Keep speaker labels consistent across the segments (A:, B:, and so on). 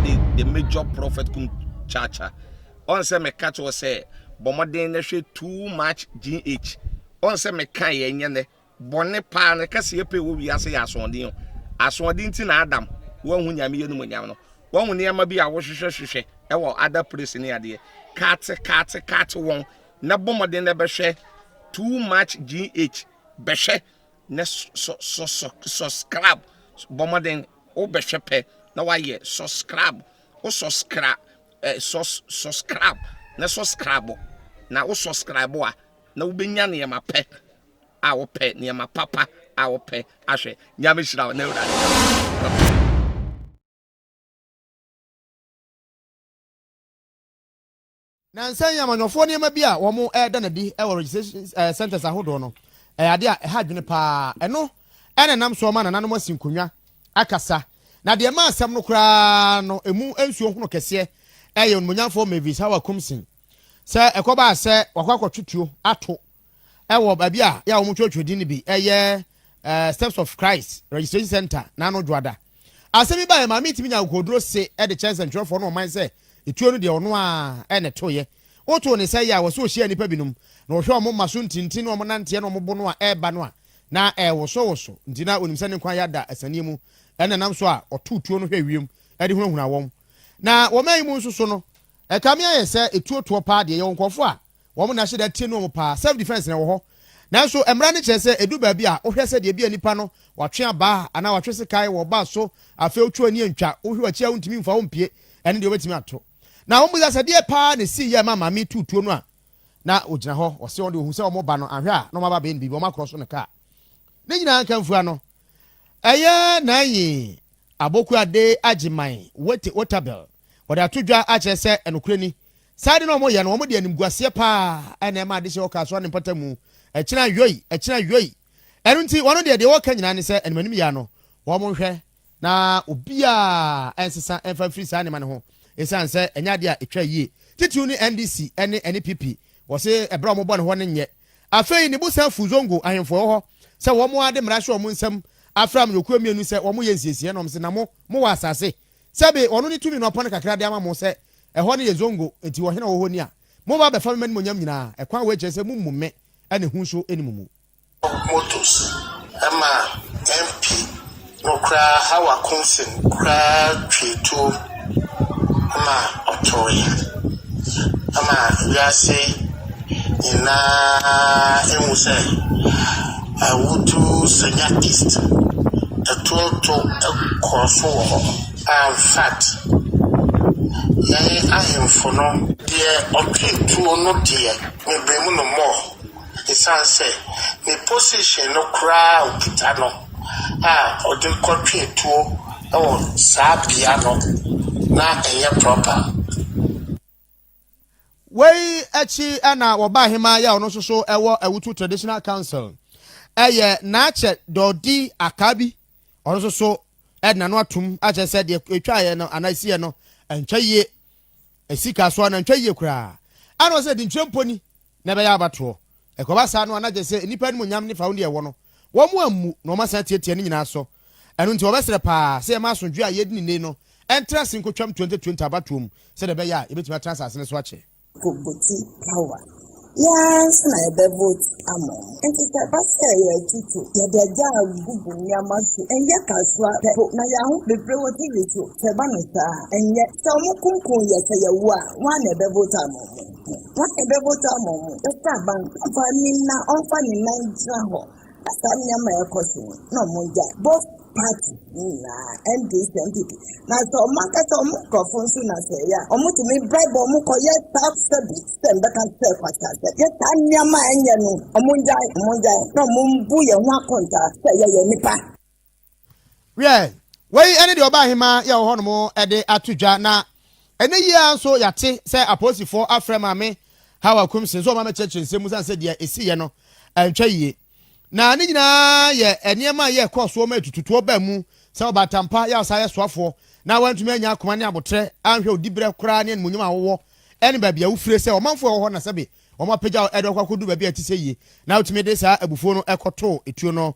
A: de the major prophet kum chacha. Ɔn sɛ meka kyerɛ wo sɛ bɔ mmɔden na hwɛ too much GH. Ɔn sɛ meka yɛ nyɛ nɛ. Bɔne paa no kɛseyɛ pɛ wɔ wiase yɛ asoɔden o. Asoɔden nti na Adam wanhu Nyame yɛ animuonyam no. Wahu nneɛma bi a wohwehwɛ hwehwɛ wɔ other place ne adeɛ. Kate kate kate wɔn na bɔ mmɔden na bɛhwɛ too much GH. Bɛhwɛ na subscribe. Bɔ mmɔden wobɛhwɛ pɛ na wayɛ subscribe. Wo subscribe eh, sus subscribe na subscribe na wo subscribe a na wobɛnya nneɛma pɛ a wopɛ nneɛma papa a wopɛ ahwɛ. Nyame hyira wo na Awurade.
B: Nnansa yi amanyɔfoɔ nneɛma bi a wɔreda no adi wɔ registration centres ahodoɔ no, ɛyɛ adeɛ a ɛha adwene pa ara. Ɛno na ɛnam soɔ ma nananom asi nkonnwa akasa. Na deɛ ɛma asɛm no koraa no ɛmu nsuo hono kɛseɛ yɛ Onimuonyamfoɔ Mavis Hawa Kumsin. Sɛ ɛkɔbaa sɛ wakɔ akɔtwe tuo ato wɔ baabi a yɛ a wɔtwerɛtwerɛ din no bi yɛ Steps of Christ Registration Centre n'ano Dwoada. Asɛm yi baeɛ maame tumi nya akokoduro se de kyerɛ nsɛntwerɛfoɔ no ɔman sɛ etuo no deɛ ɔno ara na ɛtoeɛ. Wotoo ne sɛ yɛ a wɔsɛ ɔhyia nnipa binom na ɔhwɛ wɔn mma so ntintin ne wɔn nanteɛ ne wɔn bo no a ɛreba no a na ɛrewosowoso nti na ɔnim sɛ ne nkwa yɛ ada asiane mu ɛna nam so a ɔtoo tuo no hwɛɛ wiem de hunahunaa wɔn. Na wɔ man yi mu nso so no ɛkame ayɛ sɛ etuo toɔ paa deɛ yɛwɔ nkurɔfoɔ a Wɔn na ahyɛ da tie no wɔn paa. Self defense na ɛwɔ hɔ. Nanso mmara no kyerɛ sɛ edu baabi a wohwɛ sɛ deɛ ebia nipa no watwe abaa anaa watwe sekan wɔ ɔbaa so afei wotwe w'ani antwa wohwɛ w'akyi a wontumi mfa wo mpue ɛno deɛ wobɛtumi ato. Na wɔn bisa sɛ deɛ paa na esii yɛ ma maame yi tuu tuo no a na ogyina hɔ ɔse wɔn deɛ ohun sɛ wɔn ba no anhwɛ a na wɔn aba abɛyɛ no biribi wɔn akorɔ so no kaa ne nyinaa nkamfua no ɛyɛ Nanyi Abokuade Agyeman Wete Otabel wɔde ato dwa akyerɛ sɛ ɛnokorɛ ni Saa ade no a wɔyɛ no, wɔde animguaseɛ paa na ɛma adehyeɛ wɔ Kasoa ne mpɔtamu. Ɛkyena yoi, ɛkyena yoi. Ɛno nti, wɔn deɛ, deɛ wɔka nyinaa ne sɛ, animanim yea no, wɔnhwɛ na obiara nsesa mfa mfiri saa nneɛma no ho, ɛsiane sɛ ɛnyɛ adeɛ a ɛtwa yie. Titiriw ne NDC ne NPP, wɔse ɛberɛ a wɔbɔ ne hɔ no nyɛ. Afei ne bo san fu Zongo ahemfo a ɛwɔ hɔ sɛ wɔn ara de mmara hyɛ wɔn nsam afra amanyɔkuo mmienu sɛ wɔyɛ nsiesie na wɔse na mo, mowɔ asase. Sɛbe ɔno ne tumi no apɔn kakra de ama mo sɛ ɛhɔ no yɛ zongo, enti ɔhene a ɔwɔ hɔ ni a, momma abɛfa me m'animuonyam nyinaa. Ɛkwan wei kyerɛ sɛ mommu me, ɛna ehu nso nni mo mu.
C: Motos ma MP no koraa Hawa Koomson koraa twee tuo ma ɔtoeɛ ma wiase nyinaa hu sɛ Awutu Senya East ɛtoɔto kɔɔ so wɔ hɔ. Infact yɛn ahemfo no. Deɛ ɔtwe tuo no deɛ me blame no more ɛsiane sɛ ne position no koraa a ɔkita no a ɔde kɔtwee tuo wɔ saa bea no na ɛnyɛ proper.
B: Wei akyi na wɔbaa hemaa yi a ɔno nso so wɔ Awutu Traditional Council yɛ Naakyɛ Dɔɔdi Akaabi. Ɔno nso so de n'ano atom akyerɛ sɛ deɛ ɛtwaeɛ no anaa ɛsiiɛ no antwa yie. Ɛsi kaa so a na antwa yie koraa. Ɛna ɔsɛ dintwerɛ mpo ni na ɛbɛyɛ abatoɔ. Ɛkɔba saa no a na kyerɛ sɛ nnipa animuonyam ne fawodeɛ ɛwɔ no wɔn ammu na wɔn asan atiatia ne nyinaa so. Ɛno nti wɔbɛsrɛ paa sɛ yɛma asomdwoeɛ a yɛredi no nnɛ yi no ntra ase nkɔtwam 2020 abatoɔ mu sɛdeɛ ɛbɛyɛ a yɛbɛtumi atena asase no so akyɛ.
D: Koboti power. Yɛn ara nso na yɛbɛ vote ama wɔn. Nti sɛ ɛba sɛ yɛtutu, yɛde agya agugu nneɛma so, ɛnyɛ kasoa pɛ po na yɛn ho bebree wɔ TV so. Sɛ ɛba no saa a, ɛnyɛ. Sɛ wɔn kunkum yɛ sɛ yɛwu a, hwan na ɛbɛ vote ama wɔn? Hwan na ɛbɛ vote ama wɔn? Yɛsɛ aban ɔmfa ne nan ɔmfa ne nan gyina hɔ. Na saa nneɛma a ɛkɔ so no, na wɔn gyae. Both party ne nyinaa, NDC, NPP. Na sɛ wɔn ankasa wɔn nkurɔfo nso na sɛ ɛyɛ a, wɔtumi bribe wɔn kɔyɛ saa sɛbi sɛ mbɛka sɛ kwasiasɛ. Yɛ saa nneɛma a ɛnyɛ no, wɔn gyae, wɔn gyae, na wɔn mbu yɛn ho akontaa sɛ yɛyɛ nnipa.
B: Wiɛ, wei ne deɛ ɔbaahemaa yɛ wɔ hɔnom de ato dwa, na ɛnnɛ yi ara nso yɛate sɛ apolisifoɔ afrɛ Maame Hawa Kumsin sɛ ɔma mɛkyerɛkyerɛ nsɛm mu sane sɛ deɛ ɛsiiɛ no antwa yie. Na ne nyinaa yɛ nneɛma a yɛ ɛkɔɔ soɔ ma atututoɔ baa mu sɛ ɔbaatampa yɛ a ɔsan yɛ soafoɔ na wantumi anya akoma ne aboterɛ anhwɛ odiberɛ koraa ne animuonyam a wowɔ ne baabi a wofire sɛ ɔmanfoɔ a ɛwɔ hɔ na sɛbe Wɔapagya wo de wo akɔ akɔdu baabi a ɛte sɛ yie, na wotumi de saa abufuo no kɔtoo etuo no.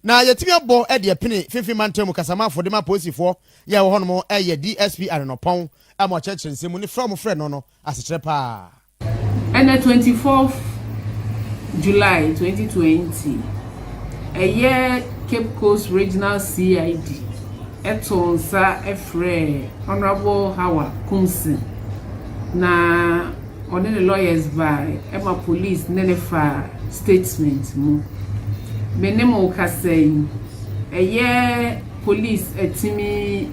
B: Na yɛatumi abɔ de apini Finfin Mantam mu kasamafo de ma apolisifoɔ yɛ ɛwɔ hɔnom yɛ DSP Arenɔpɔn ama ɔkyerɛkyerɛ nsɛm mu ne frɛ a wɔfrɛ no no asekyerɛ paa.
E: Ɛnɛ 24th July 2020, ɛyɛ Cape Coast Regional CID too nsa frɛɛ Honourable Hawa Koomson na ɔne ne lawyers bae ma police ne no faa statement mu. Me ne mo rekasa yi, ɛyɛ police atumi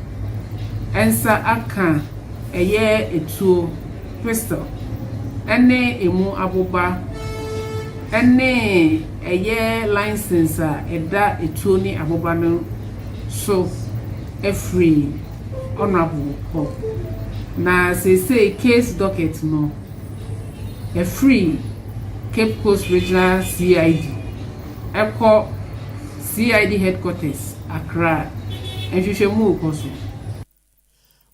E: nsa aka ɛyɛ etuo, pistol, ɛne emu aboba ɛne ɛyɛ license a ɛda etuo ne aboba no so afiri Honourable hɔ. Na seesei case docket no ɛfiri Cape Coast Regional CID ɛkɔ CID headquarters Accra. Nhwehwɛmu rekɔ so.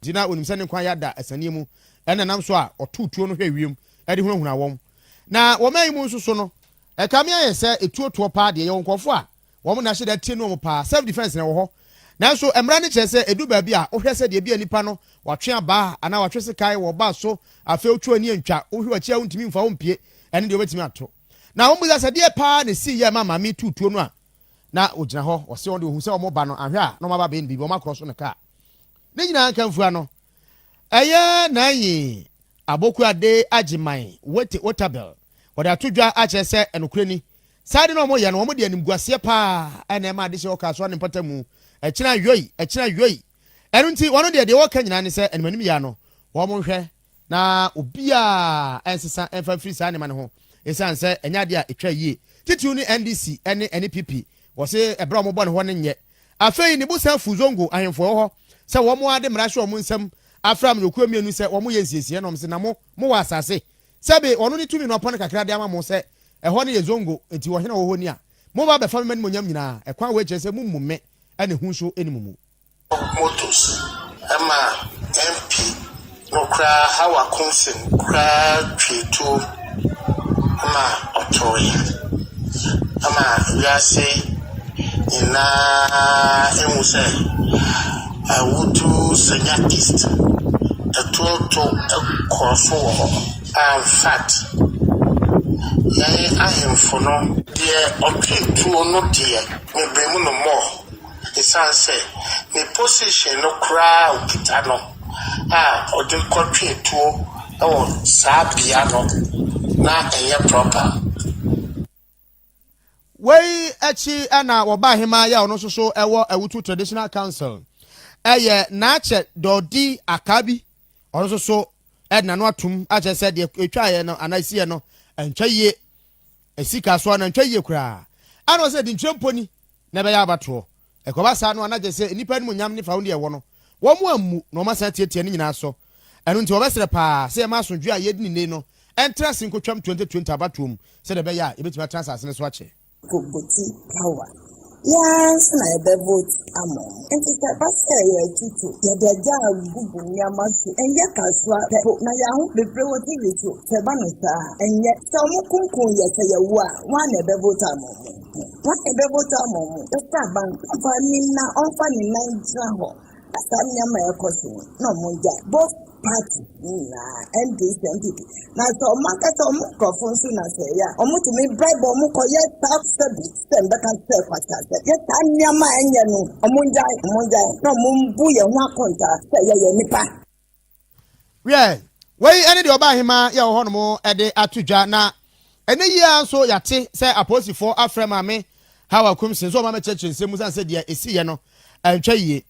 B: Nti na onim sɛ ne nkwa yɛ ada asiane mu, ɛnna ɛnam so a ɔtow tuo no hwɛɛ wiem de hunahunaa wɔn. Na wɔ man yi mu nso so no, ɛkame ayɛ sɛ etuo toɔ paa deɛ, yɛwɔ nkurɔfo a wɔn na ahyɛ da tie ne wɔn paa, self defense na ɛwɔ hɔ. Nanso mmara no kyerɛ sɛ edu baabi a, wohwɛ sɛ deɛ ebia nipa no watwe abaa anaa watwe sekan wɔ ɔbaa so, afei wotwe w'ani antwa, wohwɛ w'akyi a wontumi mfa wo mpue, ɛno deɛ wobɛtumi ato. Na wɔbisa sɛ deɛ paa na esii yɛ ma maame yi too tuo no a na ogyina hɔ, ɔse wɔn deɛ ohuu sɛ wɔn ba no anhwɛ a na wɔn aba abɛyɛ no biribi, wɔn akorɔ so no kaa. Ne nyinaa nkamfua no, ɛyɛ Nanyi Abokuade Agyeman Wete Otabel, wɔde ato dwa akyerɛ sɛ ɛnokorɛ ni, Saa ade no a wɔyɛ no, wɔde animguaseɛ paa na ɛma adehyeɛ wɔ Kasoa ne mpɔtamu. Ɛkyena yoi, ɛkyena yoi. Ɛno nti, wɔn deɛ, deɛ wɔka nyinaa ne sɛ, animanim yea no, wɔnhwɛ na obiara nsesa mfa mfiri saa nneɛma no ho, ɛsiane sɛ ɛnyɛ adeɛ a ɛtwa yie. Titiriw ne NDC ne NPP, wɔse ɛberɛ a wɔbɔ ne hɔ no nyɛ. Afei ne bo san fu Zongo ahemfo a ɛwɔ hɔ sɛ wɔn ara de mmara hyɛ wɔn nsam afra amanyɔkuo mmienu sɛ wɔyɛ nsiesie na wɔse na mo, mowɔ asase. Sɛbe ɔno ne tumi no apɔn kakra de ama mo sɛ ɛhɔ no yɛ zongo, enti ɔhene a ɔwɔ hɔ ni a, moba abɛfa me m'animuonyam nyinaa. Ɛkwan wei kyerɛ sɛ mommu me, ɛna ehu nso nni mo mu.
C: Motors ma MP no koraa Hawa Koomson koraa twee tuo ma ɔtoeɛ ma wiase nyinaa hu sɛ Awutu Senya East atuoto kɔɔ so wɔ hɔ. Infact, yɛn ahemfo no. Deɛ ɔtwe tuo no deɛ, me blame no more ɛsiane sɛ ne position no koraa a ɔkita no a ɔde kɔtwee tuo wɔ saa bea no, na ɛnyɛ proper.
B: Wei akyi na wɔbaa hemaa yi a ɔno nso so wɔ Awutu Traditional Council yɛ Naakyɛ Dɔɔdi Akaabi. Ɔno nso so de n'ano atom akyerɛ sɛ deɛ ɛtwaeɛ no anaa ɛsiiɛ no antwa yie. Ɛsi kaa so a na antwa yie koraa. Ɛna ɔsɛ dintwerɛ mpo ni na ɛbɛyɛ abatoɔ. Ɛkɔba saa no a na kyerɛ sɛ nnipa animuonyam ne fawodeɛ ɛwɔ no wɔn ammu na wɔn asan atiatia ne nyinaa so. Ɛno nti wɔbɛsrɛ paa sɛ yɛma asomdwoeɛ a yɛredi no nnɛ yi no ntra ase nkɔtwam 2020 abatoɔ mu sɛdeɛ ɛbɛyɛ a yɛbɛtumi atena asase no so akyɛ.
D: Koboti power. Yɛn ara nso na yɛbɛ vote ama wɔn. Nti sɛ ɛba sɛ yɛtutu, yɛde agya agugu nneɛma so, ɛnyɛ kasoa pɛ po na yɛn ho bebree wɔ TV so. Sɛ ɛba no saa a, ɛnyɛ. Sɛ wɔn kunkum yɛ sɛ yɛwu a, wɔn na ɛbɛ vote ama wɔn. Wɔn na ɛbɛ vote ama wɔn. Yɛsɛ aban ɔmfa ne nan ɔmfa ne nan gyina hɔ. Na saa nneɛma a ɛkɔ so no, na wɔn gyae. Both party ne nyinaa, NDC, NPP. Na sɛ wɔn ankasa wɔn nkurɔfo nso na sɛ ɛyɛ a, wɔtumi bribe wɔn kɔyɛ saa sɛbi sɛ mbɛka sɛ kwasiasɛ. Yɛ saa nneɛma a ɛnyɛ no, wɔn gyae, wɔn gyae. Na wɔn mbu yɛn ho akontaa sɛ yɛyɛ nnipa.
B: Wiɛ, wei ne deɛ ɔbaahemaa yɛ wɔ hɔnom de ato dwa, na ɛnnɛ yi ara nso yɛate sɛ apolisifoɔ afrɛ Maame Hawa Kumsin sɛ ɔma mɛkyerɛkyerɛ nsɛm mu sane sɛ deɛ ɛsiiɛ no antwa yie.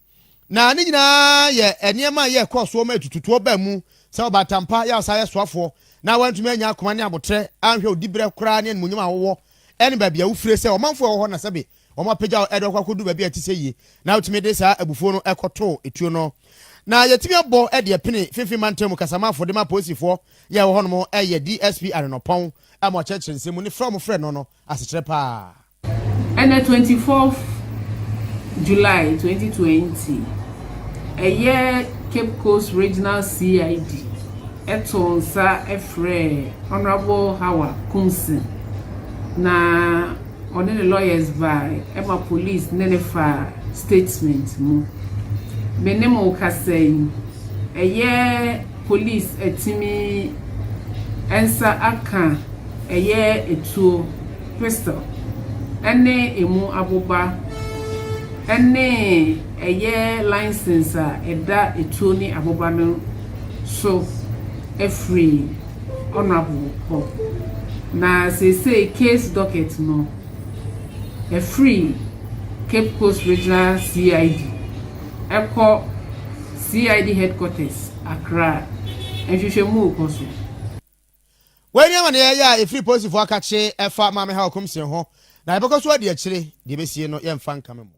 B: Na ne nyinaa yɛ nneɛma a yɛ ɛkɔɔ soɔ ma atututoɔ baa mu sɛ ɔbaatampa yɛ a ɔsan yɛ soafoɔ na wantumi anya akoma ne aboterɛ anhwɛ odiberɛ koraa ne animuonyam a wowɔ ne baabi a wofire sɛ ɔmanfoɔ a ɛwɔ hɔ na sɛbe Wɔapagya wo de wo akɔ akɔdu baabi a ɛte sɛ yie, na wotumi de saa abufuo no kɔtoo etuo no. Na yɛtumi abɔ de apini Finfin Mantam mu kasamafo de ma apolisifoɔ yɛ ɛwɔ hɔnom yɛ DSP Arenɔpɔn ma ɔkyerɛkyerɛ nsɛm mu ne frɛ a wɔfrɛ no no asekyerɛ paa.
E: Ɛnnɛ 24th July 2020, ɛyɛ Cape Coast Regional CID too nsa frɛɛ Honourable Hawa Koomson na. Ɔne ne lawyers bae ma police ne no faa statement mu. Me ne mo rekasa yi, ɛyɛ police atumi nsa aka ɛyɛ etuo, pistol, ɛne emu aboba ɛne ɛyɛ license a ɛda etuo ne aboba no so afiri Honourable hɔ. Na seesei case docket no ɛfiri Cape Coast Regional CID ɛkɔ CID headquarters Accra. Nhwehwɛmu rekɔ so.
B: Wei ne amanneɛ yɛ a ɛfiri polisifoɔ akakye ɛfa Maame Hawa Kumsin ho na yɛbɛkɔ so adi akyire deɛ ɛbɛsie no yɛmfa nkame mo.